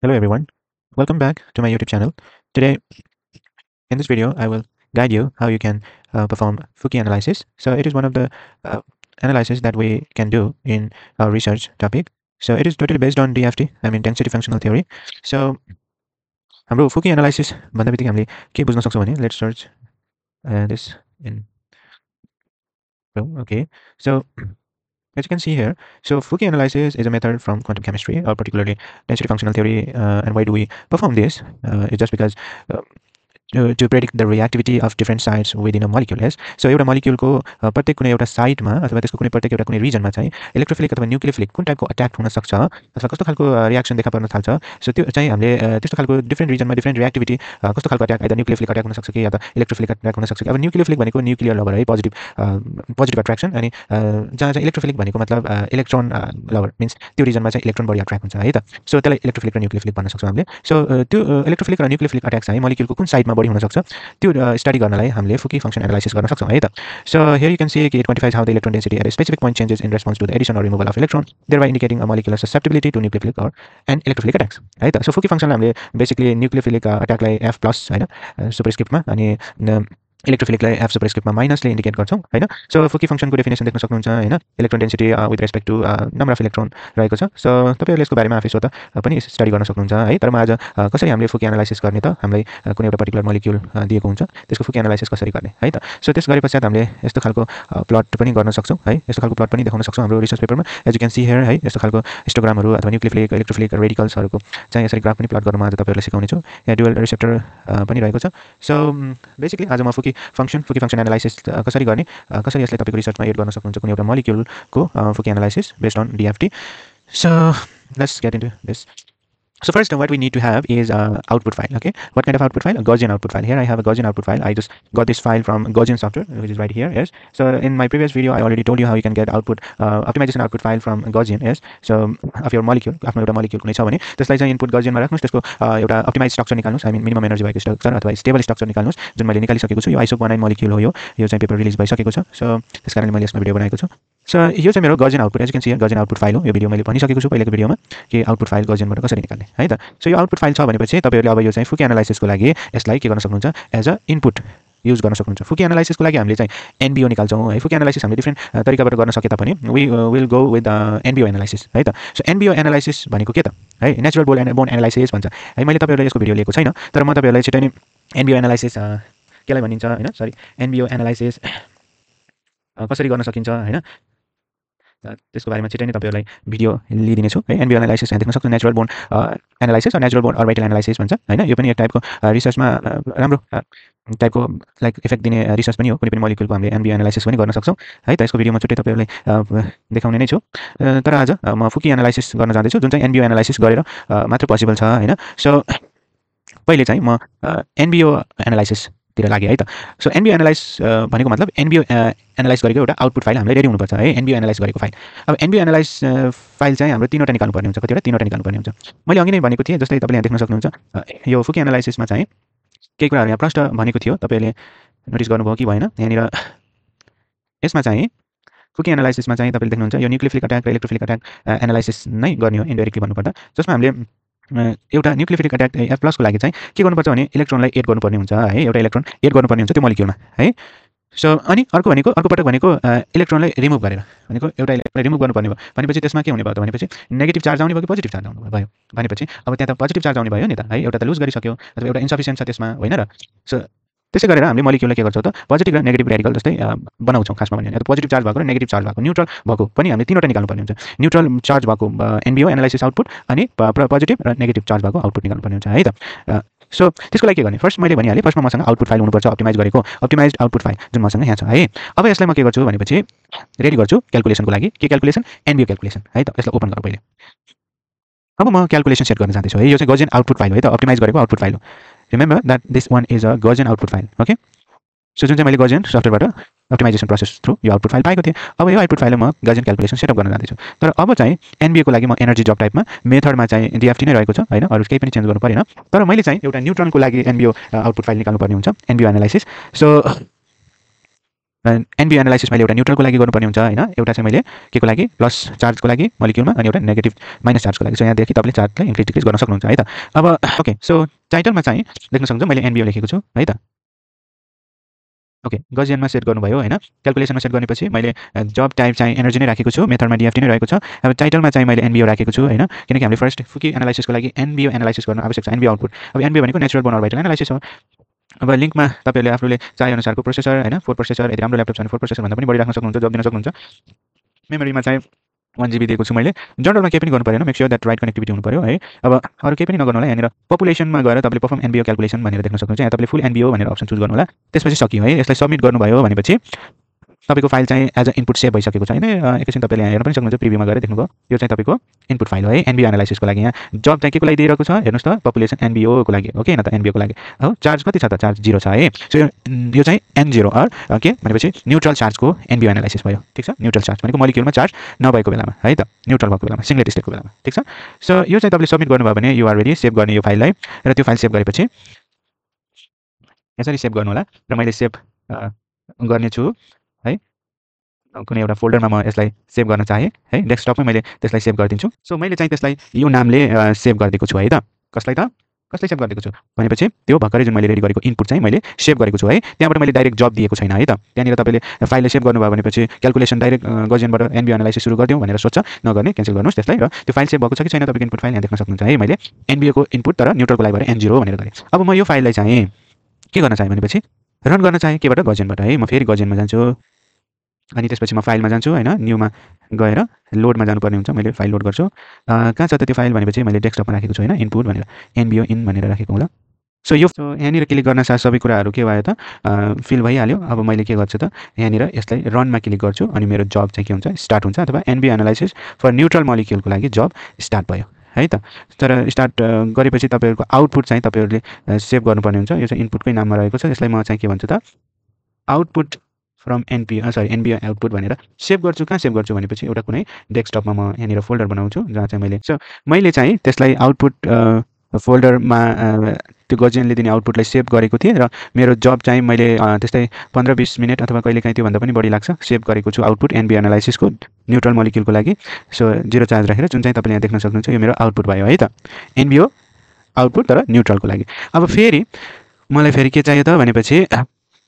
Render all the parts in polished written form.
Hello everyone, welcome back to my YouTube channel. Today in this video I will guide you how you can perform Fouquet analysis. So it is one of the analysis that we can do in our research topic. So it is totally based on DFT, I mean density functional theory. So हाम्रो Fouquet analysis भन्दा बित्तिकै हामीले के बुझ्न सक्छौं भने let's search this in okay. So as you can see here, so Fouquet analysis is a method from quantum chemistry, or particularly density functional theory. And why do we perform this? It's just because to predict the reactivity of different sites within a molecule. Yes, so एउटा मोलिक्युलको प्रत्येक कुनै एउटा साइटमा अथवा त्यसको कुनै प्रत्येक एउटा कुनै रिजनमा चाहिँ इलेक्ट्रोफिलिक अथवा न्यूक्लियोफिलिक कुन टाइपको अट्याक हुन सक्छ अथवा कस्तो खालको रिएक्सन देखा पर्न थाल्छ. सो त्यो चाहिँ हामीले त्यस्तो खालको डिफरेन्ट रिजनमा डिफरेन्ट रिएक्टिभिटी कस्तो खालको अट्याक, आइदर न्यूक्लियोफिलिक अट्याक हुन सक्छ कि या त इलेक्ट्रोफिलिक अट्याक हुन सक्छ. अब न्यूक्लियोफिलिक भनेको न्यूक्लियर लभर है, पोजिटिभ अट्र्याक्सन. अनि जहाँ चाहिँ इलेक्ट्रोफिलिक भनेको मतलब इलेक्ट्रोन लभर मिन्स त्यो रिजनमा चाहिँ इलेक्ट्रोन बढी अट्र्याक्ट हुन्छ है त. सो त्यसलाई इलेक्ट्रोफिलिक र न्यूक्लियोफिलिक भन्न सक्छौँ हामीले. सो त्यो इलेक्ट्रोफिलिक र न्यूक्लियोफिलिक अट्याक चाहिँ मोलिक्युलको कुन साइडमा बढी हुन सक्छ त्यो स्टडी गर्नलाई हामीले Fouquet function analysis गर्न सक्छौं है त. So here you can see it quantifies how the electron density at a specific point changes in response to the addition or removal of electron, thereby indicating a molecular susceptibility to nucleophilic or and electrophilic attacks है त. So Fouquet function हामीले basically nucleophilic अट्याकलाई F+ हैन सुपरस्क्रिप्टमा अनि इलेक्ट्रोफिलिकलाई F सुपरस्क्रिप्टमा माइनसले indicate गर्छौं हैन. So Fouquet फंक्शनको definition देख्न सक्नुहुन्छ हैन. Electron density with respect to number of electron रहेको छ. सो तपाईहरुले यसको बारेमा आफै स्वतः पनि स्टडी गर्न सक्नुहुन्छ है. तर म आज कसरी हामीले Fouquet एनालाइसिस गर्ने त, हामीलाई कुनै एउटा पर्टिकुलर मोलिक्युल दिएको हुन्छ, त्यसको Fouquet एनालाइसिस कसरी गर्ने है त. सो त्यस गरेपश्चात हामीले यस्तो खालको प्लट पनि गर्न सक्छौं है. यस्तो खालको प्लट पनि देखाउन सक्छौं हाम्रो रिसर्च पेपरमा. As you can see here है, यस्तो खालको हिस्टोग्रामहरु अथवा न्यूक्लियोफिलिक इलेक्ट्रोफिलिक रेडिकल्सहरुको चाहिँ यसरी ग्राफ पनि प्लट गर्न म आज तपाईहरुलाई सिकाउने छु. यहाँ डुअल रिसेप्टर पनि रहेको छ. सो बेसिकली आज म Fouquet फंक्शन एनालाइसिस कसरी गर्ने, कसरी यसले तपाईको रिसर्चमा एड गर्न सक्नुहुन्छ कुनै एउटा मोलिक्युलको Fouquet analysis based on DFT. So let's get into this. So first, what we need to have is output file. Okay, what kind of output file? A Gaussian output file. Here I have a Gaussian output file. I just got this file from Gaussian software, which is right here. Yes. So in my previous video, I already told you how you can get output optimization output file from Gaussian. Yes. So of your molecule, आफ्नो एउटा molecule कुनै छ भने त्यसलाई चाहिँ input Gaussianमा राख्नुस्, त्यसको एउटा अप्टिमाइज स्ट्रक्चर निकाल्नुस्, आई मिन मिनिमम एनर्जी भएको स्ट्रक्चर अथवा स्टेबल स्ट्रक्चर निकाल्नुस्, जुन मैले निकालिसकेको छु. यो आइसो19 मोलिक्युल हो. यो चाहिँ पेपर रिलिज भइसकेको छ. सो त्यसकारणले मैले यसमा भिडियो बनाएको छु. सो यो चाहिँ मेरो Gaussian output. As you can see here Gaussian output file हो. यो भिडियो मैले भनिसकेको छु पहिलेको भिडियोमा कि आउटपुट फाइल Gaussianबाट कसरी निकाल्ने है त. सो यो आउटपुट फाइल छ भनेपछि तपाईहरुले अब यो चाहिँ Fouquet एनालाइसिसको लागि यसलाई के गर्न सक्नुहुन्छ, एज अ इनपुट युज गर्न सक्नुहुन्छ. Fouquet एनालाइसिसको लागि हामीले चाहिँ NBO निकाल्छौं है. Fouquet एनालाइसिस हामीले डिफरेन्ट तरिकाबाट गर्न सके तापनि we will go with NBO analysis है त. सो NBO एनालाइसिस भनेको के त है, नेचुरल बोर्न एनालाइसिस भन्छ है. मैले तपाईहरुलाई यसको भिडियो लिएको छैन, तर म तपाईहरुलाई छिटै नै NBO एनालाइसिस केलाई भनिन्छ हैन, सरी NBO एनालाइसिस कसरी गर्न सकिन्छ हैन, त्यसको बारेमा छिटै नै तपाईहरुलाई भिडियो लिइदिने छु है. NBO एनालाइसिस यहाँ देख्न सक्नुहुन्छ, नेचुरल बोर्न एनालाइसिस र नेचुरल बोर्न अर्बिटल एनालाइसिस भन्छ हैन. यो पनि एक टाइपको रिसर्चमा राम्रो टाइपको लाइक इफेक्ट दिने रिसर्च पनि हो. कुनै पनि मोलिक्युलको हामीले NBO एनालाइसिस पनि गर्न सक्छौं है त. यसको भिडियो म छुट्टै तपाईहरुलाई देखाउने नै छु. तर आज म Fouquet एनालाइसिस गर्न जाँदै छु, जुन चाहिँ NBO एनालाइसिस गरेर मात्र पोसिबल छ हैन. सो पहिले चाहिँ म NBO एनालाइसिस तिर लागे है त. सो NBO एनालाइज भनेको मतलब NBO एनालाइज गरेको एउटा आउटपुट फाइल हामीलाई रेडी हुनुपर्छ है. NBO एनालाइज गरेको फाइल. अब NBO एनालाइज फाइल चाहिँ हाम्रो तीनवटा निकाल्नु पर्ने हुन्छ. कतिवटा? तीनवटा निकाल्नु पर्ने हुन्छ. मैले अघि नै भनेको थिएँ, जस्तै तपाईले यहाँ देख्न सक्नुहुन्छ, यो Fouquet एनालाइसिसमा चाहिँ केही कुराहरु यहाँ प्रश्न भनेको थियो, तपाईले नोटिस गर्नुभयो कि भएन. यहाँनिर यसमा चाहिँ Fouquet एनालाइसिसमा चाहिँ तपाईले देख्नुहुन्छ यो न्यूक्लियोफिलिक अट्याक र इलेक्ट्रोफिलिक अट्याक एनालाइसिस नै गर्ने हो इन्डाइरेक्टली भन्नुपर्दा, जसमा हामीले एउटा न्यूक्लियोफिलिक अट्याक F+ को लागि चाहिँ के गर्नुपर्छ भने इलेक्ट्रोनलाई एड गर्नुपर्ने हुन्छ है. एउटा इलेक्ट्रोन एड गर्नुपर्ने हुन्छ त्यो मोलिक्युलमा है. सो अनि अर्को पटक भनेको इलेक्ट्रोनलाई रिमुभ गरेर भनेको एउटा इलेक्ट्रोनलाई रिमुभ गर्नुपर्ने भयो भनेपछि त्यसमा के हुने भयो त भनेपछि नेगेटिभ चार्ज आउने भयो कि पोजिटिभ चार्ज आउने भयो भनेपछि अब त्यहाँ त पोजिटिभ चार्ज आउने भयो नि त है. एउटा त लुज गरिसक्यो अथवा एउटा इन्सफिसिएन्ट छ त्यसमा होइन र. सो त्यसै गरेर हामीले मोलिक्युललाई के गर्छौं त, पोजिटिभ र नेगेटिभ रेडिकल जस्तै बनाउँछौं खासमा भने. त पोजिटिभ चार्ज भएको र नेगेटिभ चार्ज भएको, न्यूट्रल भएको पनि हामीले तीनवटा निकाल्नु पर्ने हुन्छ. न्यूट्रल चार्ज भएको NBO एनालाइसिस आउटपुट अनि पोजिटिभ र नेगेटिभ चार्ज भएको आउटपुट निकाल्नु पर्ने हुन्छ है त. सो त्यसको लागि के गर्ने, फर्स्ट मैले भनिहालेँ, फर्स्टमा मसँग आउटपुट फाइल हुनुपर्छ, अप्टिमाइज गरेको अप्टिमाइज्ड आउटपुट फाइल जुन मसँग यहाँ छ है. अब यसलाई म के गर्छु भनेपछि रेडी गर्छु क्याल्कुलेसनको लागि. के क्याल्कुलेसन? NBO क्याल्कुलेसन है त. यसलाई ओपन गरौँ पहिले. अब म क्याल्कुलेसन सेट गर्न जाँदैछु है. यो चाहिँ Gaussian आउटपुट फाइल हो है त, अप्टिमाइज गरेको आउटपुट फाइल हो. Remember that this one is a Gaussian output file. Okay, so जुन चाहिँ मैले Gaussian सफ्टवेयरबाट अप्टिमाइजेसन प्रोसेस थ्रु यो आउटपुट फाइल पाएको थिएँ. अब यो आउटपुट फाइलमा म Gaussian क्याल्कुलेसन सेटअप गर्न जाँदैछु. तर अब चाहिँ NBO को लागि म एनर्जी जब टाइपमा मेथडमा चाहिँ DFT नै रहेको छ हैन, अरु केही पनि चेन्ज गर्नु परेन. तर मैले चाहिँ एउटा न्यूट्रनको लागि NBO आउटपुट फाइल निकाल्नु पर्ने हुन्छ, NBO एनालाइसिस. सो एनबिओ एनालाइसिस मैले एउटा न्युट्रलको लागि गर्नुपर्ने हुन्छ हैन एउटा चाहिँ मैले के को लागि प्लस चार्जको लागि मोलिक्युलमा अनि एउटा नेगेटिभ माइनस चार्जको लागि सो यहाँदेखि तपाईँले चार्जलाई इन्क्रिज डिक्रिज गर्न सक्नुहुन्छ है त अब ओके सो टाइटलमा चाहिँ देख्न सक्नुहुन्छ मैले एनबिओ लेखेको छु है त ओके गजियनमा सेट गर्नुभयो हैन क्याल्कुलेसनमा सेट गरेपछि मैले जब टाइप चाहिँ एनर्जी नै राखेको छु मेथडमा डिएफटी नै रहेको छ अब टाइटलमा चाहिँ मैले एनबिओ राखेको छु हैन किनकि हामीले फर्स्ट फुकी एनालाइसिसको लागि एनबिओ एनालाइसिस गर्न आवश्यक छ एनबिओ आउटपुट अब एनबिओ भनेको नेचुरल बोन अर्बिटल एनालाइसिस हो अब लिङ्कमा तपाईँहरूले आफूले चाहे अनुसारको प्रोसेसर हैन 4 प्रोसेसर यदि राम्रो ल्यापटप छ भने 4 प्रोसेसर भन्दा पनि बढी राख्न सक्नुहुन्छ जब दिन सक्नुहुन्छ मेमोरीमा चाहिँ 1 GB दिएको छु मैले जनरलमा केही पनि गर्नु परेन make sure that right connectivity हुनु पर्यो है अब अरू केही पनि नगर्नु होला यहाँनिर पपुलेसनमा गएर तपाईँले पर्फर्म एनबिओ क्याल्कुलेसन भनेर देख्न सक्नुहुन्छ यहाँ तपाईँले फुल एनबिओ भनेर अप्सन चुज गर्नु होला त्यसपछि सकियो है यसलाई सबमिट गर्नुभयो भनेपछि तपाईँको फाइल चाहिँ एज अ इनपुट सेभ भइसकेको छ हैन एकैछिन तपाईँले यहाँ हेर्न पनि सक्नुहुन्छ प्रिभ्यूमा गएर देख्नुभयो यो चाहिँ तपाईँको इनपुट फाइल हो है एनबिओ एनालाइसिसको लागि यहाँ जब चाहिँ के को लागि दिइरहेको छ हेर्नुहोस् त पपुलेसन एनबिओ को लागि ओके न त एनबिओ को लागि हो चार्ज कति छ त चार्ज 0 छ है सो यो चाहिँ N0 अर ओके भनेपछि न्युट्रल चार्जको एनबिओ एनालाइसिस भयो ठीक छ न्युट्रल चार्ज भनेको मोलिक्युलमा चार्ज नभएको बेलामा है त न्युट्रल भएको बेलामा सिंगलेट स्टेटको बेलामा ठीक छ सो यो चाहिँ तपाईँले सबमिट गर्नुभयो भने यु आर रेडी सेभ गर्ने यो फाइललाई र त्यो फाइल सेभ गरेपछि यसरी सेभ गर्नु होला र मैले सेभ गर्ने छु है कुनै एउटा फोल्डरमा म यसलाई सेभ गर्न चाहे है डेस्कटपमै मैले त्यसलाई सेभ गरिदिन्छु सो मैले चाहिँ त्यसलाई यो नामले सेभ गरिदिएको छु है त कसलाई सेभ गरिदिएको छु भनेपछि त्यो भर्खरै जुन मैले रेडी गरेको इनपुट चाहिँ मैले सेभ गरेको छु है त्यहाँबाट मैले डाइरेक्ट जब दिएको छैन है त त्यहाँनिर तपाईँले फाइलले सेभ गर्नुभयो भनेपछि क्याल्कुलेसन डाइरेक्ट गजियनबाट एनबिओ एनालाइसिस सुरु गरिदिउँ भनेर सोच्छ नगर्ने क्यान्सल गर्नुहोस् त्यसलाई र त्यो फाइल सेभ भएको छ कि छैन तपाईँको इनपुट फाइल यहाँ देख्न सक्नुहुन्छ है मैले एनबिओको इनपुट तर न्युट्रलको लागि भएर N0 भनेर गरेँ अब म यो फाइललाई चाहिँ के गर्न चाहेँ भनेपछि रन गर्न चाहेँ केबाट गजियनबाट है म फेरि गजियनमा जान्छु अनि त्यसपछि म फाइलमा जान्छु हैन न्यूमा गएर लोडमा जानुपर्ने हुन्छ मैले फाइल लोड गर्छु कहाँ छ त त्यो फाइल भनेपछि मैले डेस्कटपमा राखेको छु हैन इनपुट भनेर एनबिओ इन भनेर राखेको होला सो यहाँनिर क्लिक गर्न साथ सबै कुराहरू के भयो त फिल भइहाल्यो अब मैले के गर्छु त यहाँनिर यसलाई रनमा क्लिक गर्छु अनि मेरो जब चाहिँ के हुन्छ स्टार्ट हुन्छ अथवा एनबिओ एनालाइसिस फर न्युट्रल मोलिक्युलको लागि जब स्टार्ट भयो है त तर स्टार्ट गरेपछि तपाईँहरूको आउटपुट चाहिँ तपाईँहरूले सेभ गर्नुपर्ने हुन्छ यो चाहिँ इनपुटकै नाममा रहेको छ यसलाई म चाहिँ के भन्छु त आउटपुट फ्रम एनबिओ आउटपुट भनेर सेभ गर्छु कहाँ सेभ गर्छु भनेपछि एउटा कुनै डेस्कटपमा म यहाँनिर फोल्डर बनाउँछु जहाँ चाहिँ मैले चाहिँ त्यसलाई आउटपुट फोल्डरमा त्यो गजियनले दिने आउटपुटलाई सेभ गरेको थिएँ र मेरो जब चाहिँ मैले त्यस्तै 15-20 मिनट अथवा कहिलेकाहीँ त्योभन्दा पनि बढी लाग्छ सेभ गरेको छु आउटपुट एनबिओ एनालाइसिसको न्युट्रल मोलिक्युलको लागि सो 0 चार्ज राखेर जुन चाहिँ तपाईँले यहाँ देख्न सक्नुहुन्छ यो मेरो आउटपुट भयो है त एनबिओ आउटपुट तर न्युट्रलको लागि अब फेरि मलाई फेरि के चाहियो त भनेपछि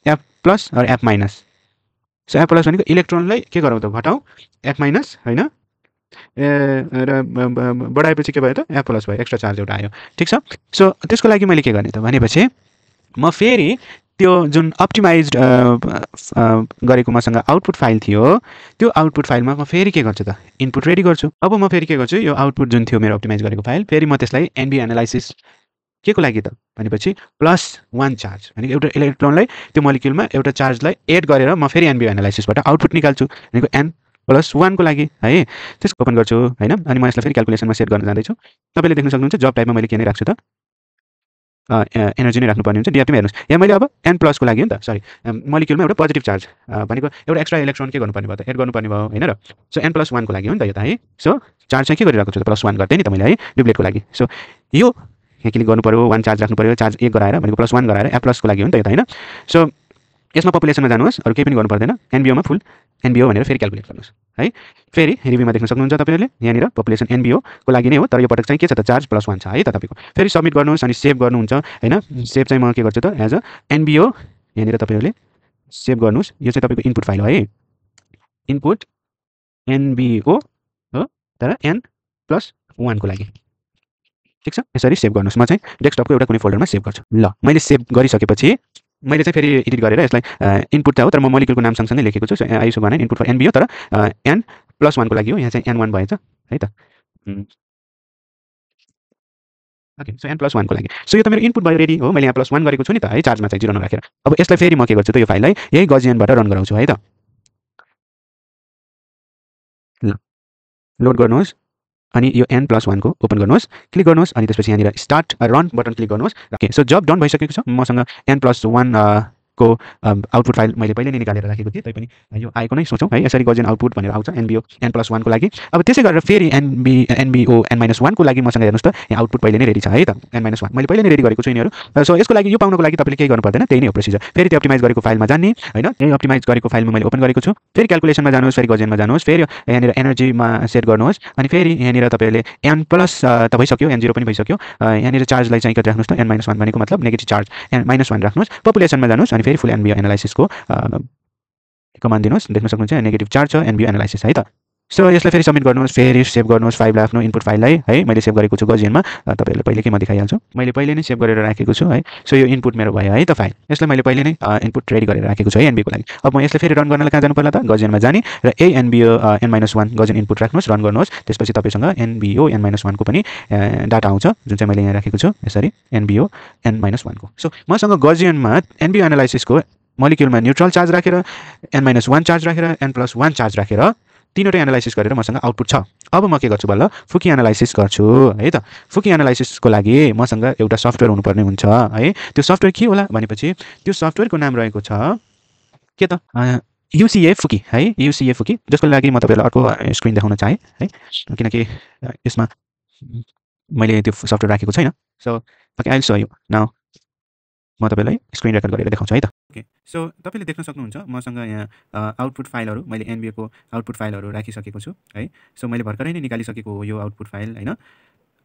एफ प्लस र F minus so F plus भनेको इलेक्ट्रोनलाई के गरौँ त घटाउँ एफ माइनस होइन र बढाएपछि के भयो त एफ प्लस भयो एक्स्ट्रा चार्ज एउटा आयो ठिक छ सो त्यसको लागि मैले के गर्ने त भनेपछि म फेरि त्यो जुन अप्टिमाइज्ड गरेको मसँग आउटपुट फाइल थियो त्यो आउटपुट फाइलमा म फेरि के गर्छु त इनपुट रेडी गर्छु अब म फेरि के गर्छु यो आउटपुट जुन थियो मेरो अप्टिमाइज गरेको फाइल फेरि म त्यसलाई एनबिओ एनालाइसिस के को लागि त भनेपछि +1 चार्ज भनेको एउटा इलेक्ट्रोनलाई त्यो मोलिक्युलमा एउटा चार्जलाई एड गरेर म फेरि एनबिओ एनालाइसिसबाट आउटपुट निकाल्छु भनेको N+1 को लागि है त्यसको ओपन गर्छु हैन अनि म यसलाई फेरि क्याल्कुलेसनमा सेट गर्न जाँदैछु तपाईँले देख्न सक्नुहुन्छ जब टाइपमा मैले के नै राख्छु त एनर्जी नै राख्नुपर्ने हुन्छ डिएफटीमा हेर्नुहोस् यहाँ मैले अब N+ को लागि हो नि त सरी मोलिक्युलमा एउटा पोजिटिभ चार्ज भनेको एउटा एक्स्ट्रा इलेक्ट्रोन के गर्नुपर्ने भयो त एड गर्नुपर्ने भयो हैन र सो N+1 को लागि हो नि त यो त है सो चार्ज चाहिँ के गरिरहेको छु त +1 गर्दै नि त मैले है डुप्लिकेटको लागि सो यो यहाँ क्लिक गर्नु पर्यो 1 चार्ज राख्नु पर्यो चार्ज 1 गराएर भनेको +1 गराएर F+ को लागि हो नि त यो त हैन सो यसमा पपुलेसनमा जानुहोस् अरू केही पनि गर्नु पर्दैन एनबिओमा फुल एनबिओ भनेर फेरि क्याल्कुलेट गर्नुहोस् है फेरि रिभ्यूमा देख्न सक्नुहुन्छ तपाईँहरूले यहाँनिर पपुलेसन एनबिओ को लागि नै हो तर यो पटक चाहिँ के छ त चार्ज +1 छ है त तपाईँको फेरि सबमिट गर्नुहोस् अनि सेभ गर्नुहुन्छ हैन सेभ चाहिँ म के गर्छु त एज अ एनबिओ यहाँनिर तपाईँहरूले सेभ गर्नुहोस् यो चाहिँ तपाईँको इनपुट फाइल हो है इनपुट एनबिओ हो तर N+1 को लागि ठिक छ यसरी सेभ गर्नुहोस् म चाहिँ डेस्कटपको एउटा कुनै फोल्डरमा सेभ गर्छु ल मैले सेभ गरिसकेपछि मैले चाहिँ फेरि एडिट गरेर यसलाई इनपुट त हो तर म मोलिक्युलको नाम सँगसँगै लेखेको छु आइसो भने इनपुट फर एनबिओ तर N+1 को लागि हो यहाँ चाहिँ N1 भएछ है त ओके सो N+1 को लागि सो यो त मेरो इनपुट भयो रेडी हो मैले यहाँ +1 गरेको छु नि त है चार्जमा चाहिँ 0 नराखेर अब यसलाई फेरि म के गर्छु त यो फाइललाई यही गजियनबाट रन गराउँछु है त ल लोड गर्नुहोस् अनि यो N+1 को ओपन गर्नुहोस् क्लिक अनि त्यसपछि यहाँनिर स्टार्ट रन बटन क्लिक गर्नुहोस् ओके सो जब डन भइसकेको छ मसँग N+1 को आउटपुट फाइल मैले पहिले नै निकालेर राखेको थिएँ तैपनि यो आएको नै सोचौँ है यसरी गजियन आउटपुट भनेर आउँछ एनबिओ n+1 को लागि अब त्यसै गरेर फेरि एनबिओ n-1 को लागि मसँग हेर्नुहोस् त यहाँ आउटपुट पहिले नै रेडी छ है त n-1 मैले पहिले नै रेडी गरेको छु यिनीहरू सो यसको लागि यो पाउनको लागि तपाईँले केही गर्नु पर्दैन त्यही नै हो प्रोसिजर फेरि त्यो अप्टिमाइज गरेको फाइलमा जाने होइन त्यही अप्टिमाइज गरेको फाइलमा मैले ओपन गरेको छु फेरि क्याल्कुलेसनमा जानुहोस् फेरि गजियनमा जानुहोस् फेरि यहाँनिर एनर्जीमा सेट गर्नुहोस् अनि फेरि यहाँनिर तपाईँले n+ त भइसक्यो n0 पनि भइसक्यो यहाँनिर चार्जलाई चाहिँ कति राख्नुहोस् त n-1 भनेको मतलब नेगेटिभ चार्ज n-1 राख्नुहोस् पपुलेसनमा जानुहोस् अनि फेरि फुल एनबिओ एनालाइसिसको कमान्ड दिनुहोस् देख्न सक्नुहुन्छ नेगेटिभ चार्ज छ एनबिओ एनालाइसिस है त सो यसलाई फेरि सबमिट गर्नुहोस् फेरि सेभ गर्नुहोस् फाइललाई आफ्नो इनपुट फाइललाई है मैले सेभ गरेको छु गजियनमा तपाईँहरूले पहिले के म देखाइहाल्छु मैले पहिले नै सेभ गरेर राखेको छु है सो यो इनपुट मेरो भयो है त फाइल यसलाई मैले पहिले नै इनपुट रेडी गरेर राखेको छु है एनबिओको लागि अब म यसलाई फेरि रन गर्नलाई कहाँ जानु पर्ला त गजियनमा जाने र यही एनबिओ n-1 गजियन इनपुट राख्नुहोस् रन गर्नुहोस् त्यसपछि तपाईँसँग एनबिओ n-1 को पनि डाटा आउँछ जुन चाहिँ मैले यहाँ राखेको छु यसरी एनबिओ n-1 को सो मसँग गजियनमा एनबिओ एनालाइसिसको मोलिक्युलमा न्युट्रल चार्ज राखेर n-1 चार्ज राखेर n+1 चार्ज राखेर तीनवटै एनालाइसिस गरेर मसँग आउटपुट छ अब म के गर्छु बल्ल फुकी एनालाइसिस गर्छु है त फुकी एनालाइसिसको लागि मसँग एउटा सफ्टवेयर हुनुपर्ने हुन्छ है त्यो सफ्टवेयर के होला भनेपछि त्यो सफ्टवेयरको नाम रहेको छ के त युसिए फुकी है युसिए फुकी जसको लागि म तपाईँहरूलाई अर्को स्क्रिन देखाउन चाहेँ है किनकि यसमा मैले त्यो सफ्टवेयर राखेको छैन so okay I will so you now म तपाईँलाई स्क्रिन रेकर्ड गरेर देखाउँछु है त ओके सो तपाईँले देख्न सक्नुहुन्छ मसँग यहाँ आउटपुट फाइलहरू मैले एनबिओको आउटपुट फाइलहरू राखिसकेको छु है सो मैले भर्खरै नै निकालिसकेको हो यो आउटपुट फाइल होइन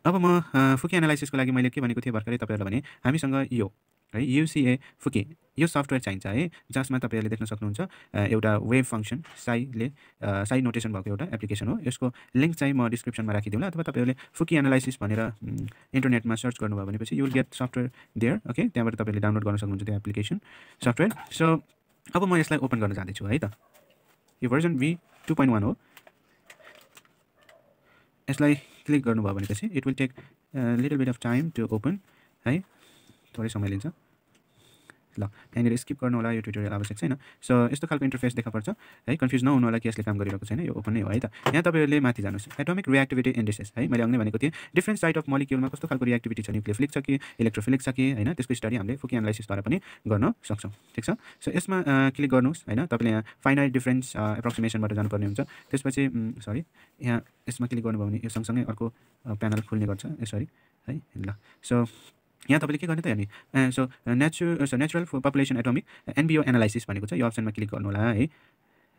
अब म फुकी एनालाइसिसको लागि मैले के भनेको थिएँ भर्खरै तपाईँहरूलाई भने हामीसँग यो है युसिए फुकी यो सफ्टवेयर चाहिन्छ है जसमा तपाईँहरूले देख्न सक्नुहुन्छ एउटा वेब फङ्सन साई नोटेसन भएको एउटा एप्लिकेसन हो यसको लिङ्क चाहिँ म डिस्क्रिप्सनमा राखिदिउँला अथवा तपाईँहरूले फुकी एनालाइसिस भनेर इन्टरनेटमा सर्च गर्नुभयो भनेपछि you will get software there okay त्यहाँबाट तपाईँले डाउनलोड गर्न सक्नुहुन्छ त्यो एप्लिकेसन सफ्टवेयर सो अब म यसलाई ओपन गर्न जाँदैछु है त यो भर्जन v2.1 हो यसलाई क्लिक गर्नुभयो भनेपछि it will take little bit of time to open है थोरै समय लिन्छ ल यहाँनिर स्किप गर्नु होला यो ट्युटोरियल आवश्यक छैन सो यस्तो खालको इन्टरफेस देखा पर्छ है कन्फ्युज नहुनु होला कि यसले काम गरिरहेको छैन यो ओपन नै हो है त यहाँ तपाईँहरूले माथि जानुहोस् एटोमिक रिएक्टिभिटी इन्डेक्सेस है मैले अघि भनेको थिएँ डिफ्रेन्ट साइड अफ मोलिक्युलमा कस्तो खालको रिएक्टिभिटी छ न्युक्लियोफिलिक छ कि इलेक्ट्रोफिलिक छ कि होइन त्यसको स्टडी हामीले फुकी एनालाइसिसद्वारा पनि गर्न सक्छौँ ठिक छ सो यसमा क्लिक गर्नुहोस् होइन तपाईँले यहाँ फाइनाइट डिफ्रेन्स एप्रोक्सिमेसनबाट जानुपर्ने हुन्छ त्यसपछि सरी यहाँ यसमा क्लिक गर्नुभयो भने यो सँगसँगै अर्को प्यानल खुल्ने गर्छ यसरी है ल सो यहाँ तपाईँले के गर्ने त हेर्ने so natural population atomic NBO analysis भनेको छ यो अप्सनमा क्लिक गर्नु होला है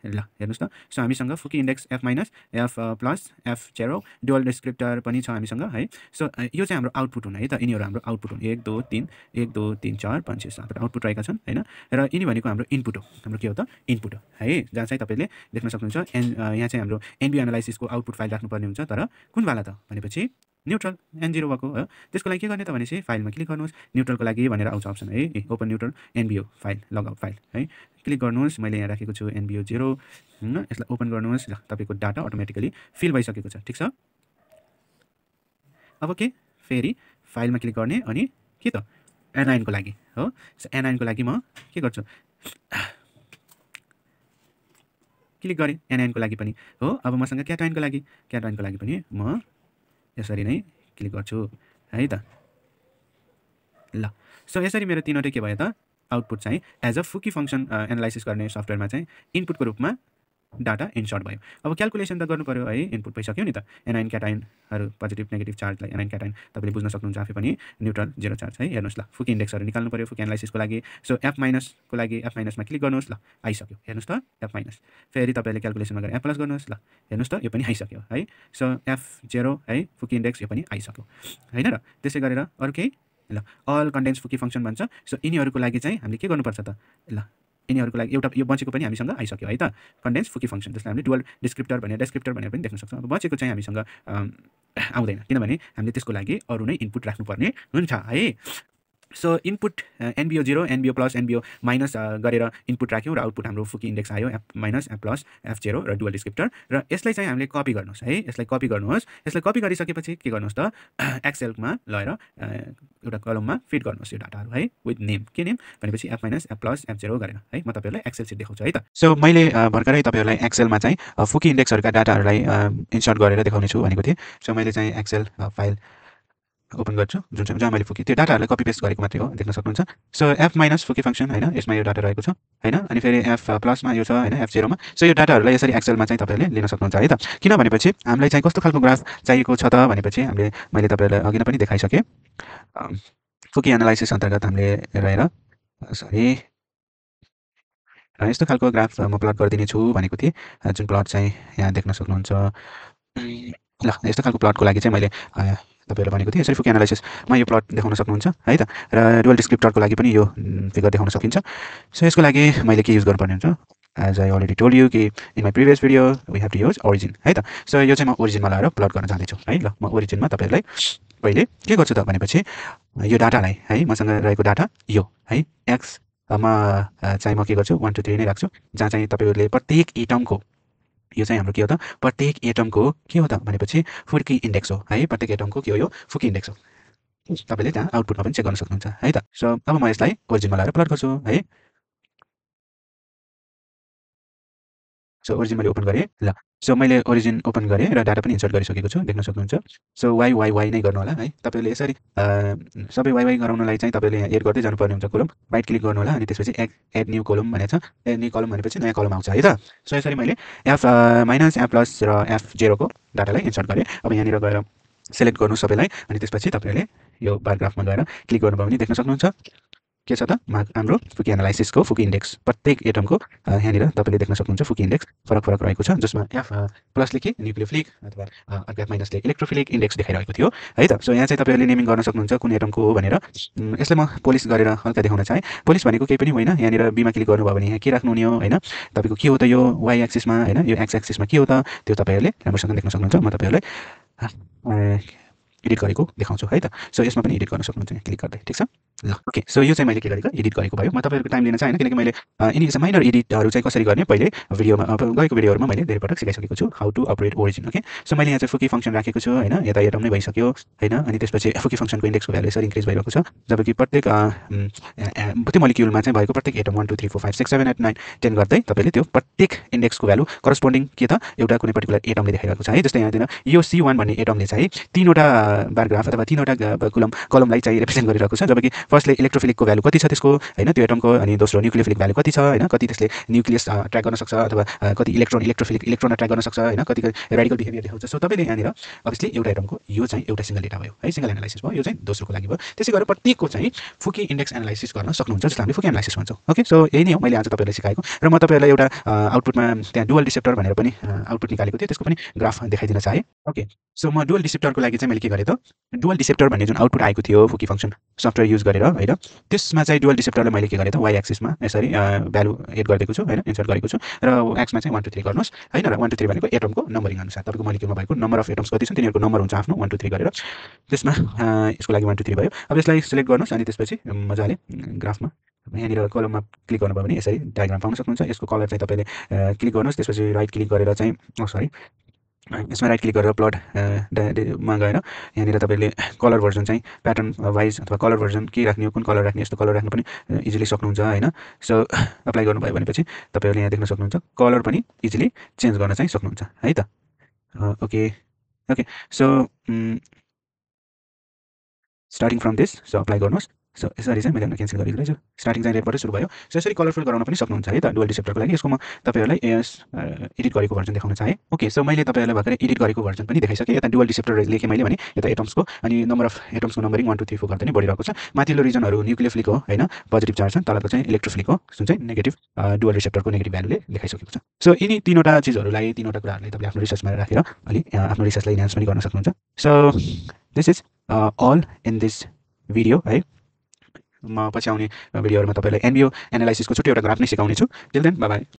ल हेर्नुहोस् त सो हामीसँग Fukui index F-, F+, F0 dual descriptor पनि छ हामीसँग है सो यो चाहिँ हाम्रो आउटपुट हुन् है त यिनीहरू हाम्रो आउटपुट हुन् 1 2 3 1 2 3 4 5 6 7 आउटपुट रहेका छन् होइन र यिनी भनेको हाम्रो इनपुट हो हाम्रो के हो त इनपुट हो है जहाँ चाहिँ तपाईँले देख्न सक्नुहुन्छ यहाँ चाहिँ हाम्रो एनबिओ एनालाइसिसको आउटपुट फाइल राख्नुपर्ने हुन्छ तर कुन वाला त भनेपछि न्युट्रल n0 भएको हो त्यसको लागि के गर्ने त भनेपछि फाइलमा क्लिक गर्नुहोस् न्युट्रलको लागि भनेर आउँछ अप्सन है open neutral NBO file logout file है क्लिक गर्नुहोस् मैले यहाँ राखेको छु एनबिओ 0 यसलाई ओपन गर्नुहोस् ल तपाईँको डाटा अटोमेटिकली फिल भइसकेको छ ठिक छ अब के फेरि फाइलमा क्लिक गर्ने अनि के त n9 को लागि हो n9 को लागि म के गर्छु क्लिक गरेँ n9 को लागि पनि हो अब मसँग क्याटाइनको लागि पनि म यसरी नै क्लिक गर्छु है त ल सो यसरी मेरो तीनवटै के भयो त आउटपुट चाहिँ एज अ फुकी फङ्सन एनालाइसिस गर्ने सफ्टवेयरमा चाहिँ इनपुटको रूपमा डाटा इन्सर्ट भयो अब क्याल्कुलेसन त गर्नु पर्यो है इनपुट भइसक्यो नि त एनाइन क्याटाइनहरू पोजिटिभ नेगेटिभ चार्जलाई एनाइन क्याटाइन तपाईँले बुझ्न सक्नुहुन्छ आफै पनि न्युट्रल 0 चार्ज है हेर्नुहोस् ल फुकी इन्डेक्सहरू निकाल्नु पर्यो फुकी एनालाइसिसको लागि सो F- को लागि F- मा क्लिक गर्नुहोस् ल आइसक्यो हेर्नुहोस् त F- फेरि तपाईँले क्याल्कुलेसनमा गएर F+ गर्नुहोस् ल हेर्नुहोस् त यो पनि आइसक्यो है सो F0 है फुकी इन्डेक्स यो पनि आइसक्यो होइन र त्यसै गरेर अरू केही ल अल कन्टेन्ट्स फुकी फङ्सन भन्छ सो यिनीहरूको लागि चाहिँ हामीले के गर्नुपर्छ त ल यिनीहरूको लागि एउटा यो बचेको पनि हामीसँग आइसक्यो है त कन्डेन्स फुकी फङ्सन जसलाई हामीले डुअल डिस्क्रिप्टर भनेर डेस्क्रिप्टर भनेर पनि देख्न सक्छौँ अब बचेको चाहिँ हामीसँग आउँदैन किनभने हामीले त्यसको लागि अरू नै इनपुट राख्नुपर्ने हुन्छ है सो इनपुट एनबिओ 0 एनबिओ प्लस एनबिओ माइनस गरेर इनपुट राख्यौँ र आउटपुट हाम्रो फुकी इन्डेक्स आयो F- F+, F0 र डुअल डिस्क्रिप्टर र यसलाई चाहिँ हामीले कपी गर्नुहोस् है यसलाई कपी कपी गरिसकेपछि के गर्नुहोस् त एक्सेलमा लगेर एउटा कलममा फिट गर्नुहोस् यो डाटाहरू है विथ नेम के नेम भनेपछि F- F+, F0 गरेर है म तपाईँहरूलाई एक्सेल सिट देखाउँछु है त सो मैले भर्खरै तपाईँहरूलाई एक्सेलमा चाहिँ फुकी इन्डेक्सहरूका डाटाहरूलाई इन्सर्ट गरेर देखाउने छु भनेको थिएँ सो मैले चाहिँ एक्सेल फाइल ओपन गर्छु जुन चाहिँ जहाँ मैले फुकी त्यो डाटाहरूलाई कपी पेस्ट गरेको मात्रै हो देख्न सक्नुहुन्छ। सो एफ माइनस फुकी फङ्सन होइन यसमा यो डाटा रहेको छ होइन अनि फेरि एफ प्लसमा यो छ होइन एफ जेरोमा। सो यो डाटाहरूलाई यसरी एक्सेलमा चाहिँ तपाईँहरूले लिन सक्नुहुन्छ है त। किन भनेपछि हामीलाई चाहिँ कस्तो खालको ग्राफ चाहिएको छ त भनेपछि मैले तपाईँहरूलाई अघि नै पनि देखाइसकेँ। फुकी एनालाइसिस अन्तर्गत हामीले रहेर सरी यस्तो खालको ग्राफ म प्लट गरिदिने छु भनेको थिएँ जुन प्लट चाहिँ यहाँ देख्न सक्नुहुन्छ। ल यस्तो खालको प्लटको लागि चाहिँ मैले तपाईँहरूलाई भनेको थिएँ यसरी फुकी एनालाइसिसमा यो प्लट देखाउन सक्नुहुन्छ है त। र डुअल डिस्क्रिप्टरको लागि पनि यो फिगर देखाउन सकिन्छ। सो यसको लागि मैले के युज गर्नुपर्ने हुन्छ as I already told you कि in my previous video we have to use Origin है त। सो यो चाहिँ म ओरिजिनमा लगाएर प्लट गर्न जाँदैछु है। ल म ओरिजिनमा तपाईँहरूलाई पहिले के गर्छु त भनेपछि यो डाटालाई है मसँग रहेको डाटा यो है एक्स चाहिँ म के गर्छु 1 2 3 नै राख्छु जहाँ चाहिँ तपाईँहरूले प्रत्येक एटमको यो चाहिँ हाम्रो के हो त प्रत्येक एटमको के हो त भनेपछि फुकी इन्डेक्स हो है। प्रत्येक एटमको के हो यो फुकी इन्डेक्स हो। तपाईँले त्यहाँ आउटपुटमा पनि चेक गर्न सक्नुहुन्छ है त। सो अब म यसलाई ओरिजिनमा लगाएर प्लट गर्छु है। सो ओरिजिन मैले ओपन गरेँ ल। सो मैले ओरिजिन ओपन गरेँ र डाटा पनि इन्सर्ट गरिसकेको छु देख्न सक्नुहुन्छ। सो वाइ वाइ वाइ नै गर्नु होला है तपाईँले यसरी सबै वाइ वाइ गराउनलाई चाहिँ तपाईँले यहाँ एड गर्दै जानुपर्ने हुन्छ कोलम राइट क्लिक गर्नु होला अनि त्यसपछि एड न्यू कोलम भनेको छ। एड न्यू कोलम भनेपछि नयाँ कोलम आउँछ है त। सो यसरी मैले एफ माइनस एफ प्लस र एफ जेरोको डाटालाई इन्सर्ट गरेँ। अब यहाँनिर गएर सेलेक्ट गर्नु सबैलाई अनि त्यसपछि तपाईँले यो बार ग्राफमा गएर क्लिक गर्नुभयो भने देख्न सक्नुहुन्छ के छ त हाम्रो फुकी एनालाइसिसको फुकी इन्डेक्स प्रत्येक एटमको यहाँनिर तपाईँले देख्न सक्नुहुन्छ फुकी इन्डेक्स फरक फरक रहेको छ जसमा एफ प्लसले के न्युक्लियोफिलिक अथवा अर्को एफ माइनसले इलेक्ट्रोफिलिक इन्डेक्स देखाइरहेको थियो है त। सो यहाँ चाहिँ तपाईँहरूले नेमिङ गर्न सक्नुहुन्छ कुन एटमको हो भनेर। यसलाई म पोलिस गरेर हल्का देखाउन चाहेँ। पोलिस भनेको केही पनि होइन यहाँनिर बीमा क्लिक गर्नुभयो भने यहाँ के राख्नु हुने हो होइन तपाईँको के हो त यो वाइ एक्सिसमा होइन यो एक्स एक्सिसमा के हो त त्यो तपाईँहरूले राम्रोसँग देख्न सक्नुहुन्छ। म तपाईँहरूलाई एडिट गरेको देखाउँछु है त। सो यसमा पनि एडिट गर्न सक्नुहुन्छ क्लिक गर्दै ठिक छ ल। ओके सो यो चाहिँ मैले के गरेको एडिट गरेको भयो। म तपाईँहरूको टाइम लिन चाहेन किनकि मैले यिनी माइनर एडिटहरू चाहिँ कसरी गर्ने पहिले भिडियोमा गएको भिडियोहरूमा मैले धेरै पटक सिकाइसकेको छु how to operate Origin. Okay so मैले यहाँ चाहिँ फुकी फङ्सन राखेको छु होइन यता एटम नै भइसक्यो होइन अनि त्यसपछि फुकी फङ्सनको इन्डेक्सको भ्यालु यसरी इन्क्रिज भइरहेको छ जबकि प्रत्येक त्यो मोलिक्युलमा चाहिँ भएको प्रत्येक एटम 1 2 3 4 5 6 7 8 9 10 गर्दै तपाईँले त्यो प्रत्येक इन्डेक्सको भ्यालु करस्पोन्डिङ के त एउटा कुनै पर्टिकुलर एटमले देखाइरहेको छ है। जस्तै यहाँतिर यो C1 भन्ने एटमले चाहिँ 3वटा बार ग्राफ अथवा 3वटा कलमलाई चाहिँ रिप्रेजेन्ट गरिरहेको छ जबकि फर्स्टले इलेक्ट्रोफिलिकको भ्यालु कति छ त्यसको होइन त्यो एटमको अनि दोस्रो न्युक्लियोफिलिक भ्यालु कति छ होइन कति त्यसले न्युक्लियस ट्र्याक गर्न सक्छ अथवा कति इलेक्ट्रोफिलिक इलेक्ट्रोन ट्र्याक गर्न सक्छ होइन कति रेडिकल बिहेभियर देखाउँछ। सो तपाईँले यहाँनिर अभियसली एउटा एटमको यो चाहिँ एउटा सिङ्गल डेटा भयो है सिङ्गल एनालाइसिस भयो यो चाहिँ दोस्रोको लागि भयो। त्यसै गरेर प्रत्येकको चाहिँ फुकी इन्डेक्स एनालाइसिस गर्न सक्नुहुन्छ जसलाई हामीले फुकी एनालाइसिस भन्छौँ। ओके सो यही नै हो मैले आज तपाईँलाई सिकाएको र म तपाईँहरूलाई एउटा आउटपुटमा त्यहाँ डुअल डिसेप्टर भनेर पनि आउटपुट निकालेको थिएँ त्यसको पनि ग्राफ देखाइदिन चाहेँ। ओके सो म डुअल डिसेप्टरको लागि चाहिँ मैले के गरेँ त डुअल डिसेप्टर भन्ने जुन आउटपुट आएको थियो फुकी फङ्सन सफ्टवेयर युज गरेर होइन त्यसमा चाहिँ डुअल डिसेप्टरलाई मैले के गरेँ त वाइ एक्सिसमा यसरी भ्यालु एड गरिदिएको छु होइन इन्सर्ट गरेको छु र एक्समा चाहिँ 1 2 3 गर्नुहोस् होइन र 1 2 3 भनेको एटमको नम्बरिङ अनुसार तपाईँको मोलिक्युलमा भएको नम्बर अफ एटम्स कति छन् तिनीहरूको नम्बर हुन्छ आफ्नो 1 2 3 गरेर त्यसमा यसको लागि 1 2 3 भयो। अब यसलाई सिलेक्ट गर्नुहोस् अनि त्यसपछि मजाले ग्राफमा यहाँनिर कलममा क्लिक गर्नुभयो भने यसरी डायग्राम पाउन सक्नुहुन्छ। यसको कलर चाहिँ तपाईँले क्लिक गर्नुहोस् त्यसपछि राइट क्लिक गरेर चाहिँ सरी यसमा राइट क्लिक गरेर प्लटमा गएर यहाँनिर तपाईँले कलर भर्जन चाहिँ प्याटर्न वाइज अथवा कलर भर्जन के राख्ने हो कुन कलर राख्ने यस्तो कलर राख्नु पनि इजिली सक्नुहुन्छ होइन। सो अप्लाई गर्नुभयो भनेपछि तपाईँहरूले यहाँ देख्न सक्नुहुन्छ कलर पनि इजिली चेन्ज गर्न चाहिँ सक्नुहुन्छ है त। Okay okay so starting from this so apply गर्नुहोस्। सो यसरी चाहिँ मैले क्यान्सल गरेको रहेछु स्टार्टिङ चाहिँ रेडबाटै सुरु भयो। सो यसरी कलरफुल गराउन पनि सक्नुहुन्छ है त डुअल डिसेप्टरको लागि। यसको म तपाईँहरूलाई एडिट गरेको भर्जन देखाउन चाहेँ। ओके सो मैले तपाईँहरूलाई भर्खरै एडिट गरेको भर्जन पनि देखाइसकेँ। यता डुअल डिसेप्टर लेखेँ मैले भने यता एटम्सको अनि नम्बर अफ एटम्सको नम्बरिङ 1 2 3 4 गर्दै नै बढिरहेको छ। माथिल्लो रिजनहरू न्युक्लियोफिलिक हो होइन पोजिटिभ चार्ज छन् तलको चाहिँ इलेक्ट्रोफिलिक हो जुन चाहिँ नेगेटिभ डुअल डिसेप्टरको नेगेटिभ भ्यालुले देखाइसकेको छ। सो यिनी तिनवटा चिजहरूलाई तिनवटा कुराहरूलाई तपाईँले आफ्नो रिसर्चमा राखेर अलि आफ्नो रिसर्चलाई इन्हान्स पनि गर्न सक्नुहुन्छ। So this is all in this video है। म पछि आउने भिडियोहरूमा तपाईँलाई एनबिओ एनालाइसिसको छुट्टै एउटा ग्राफ नै सिकाउने छु। Till then bye by.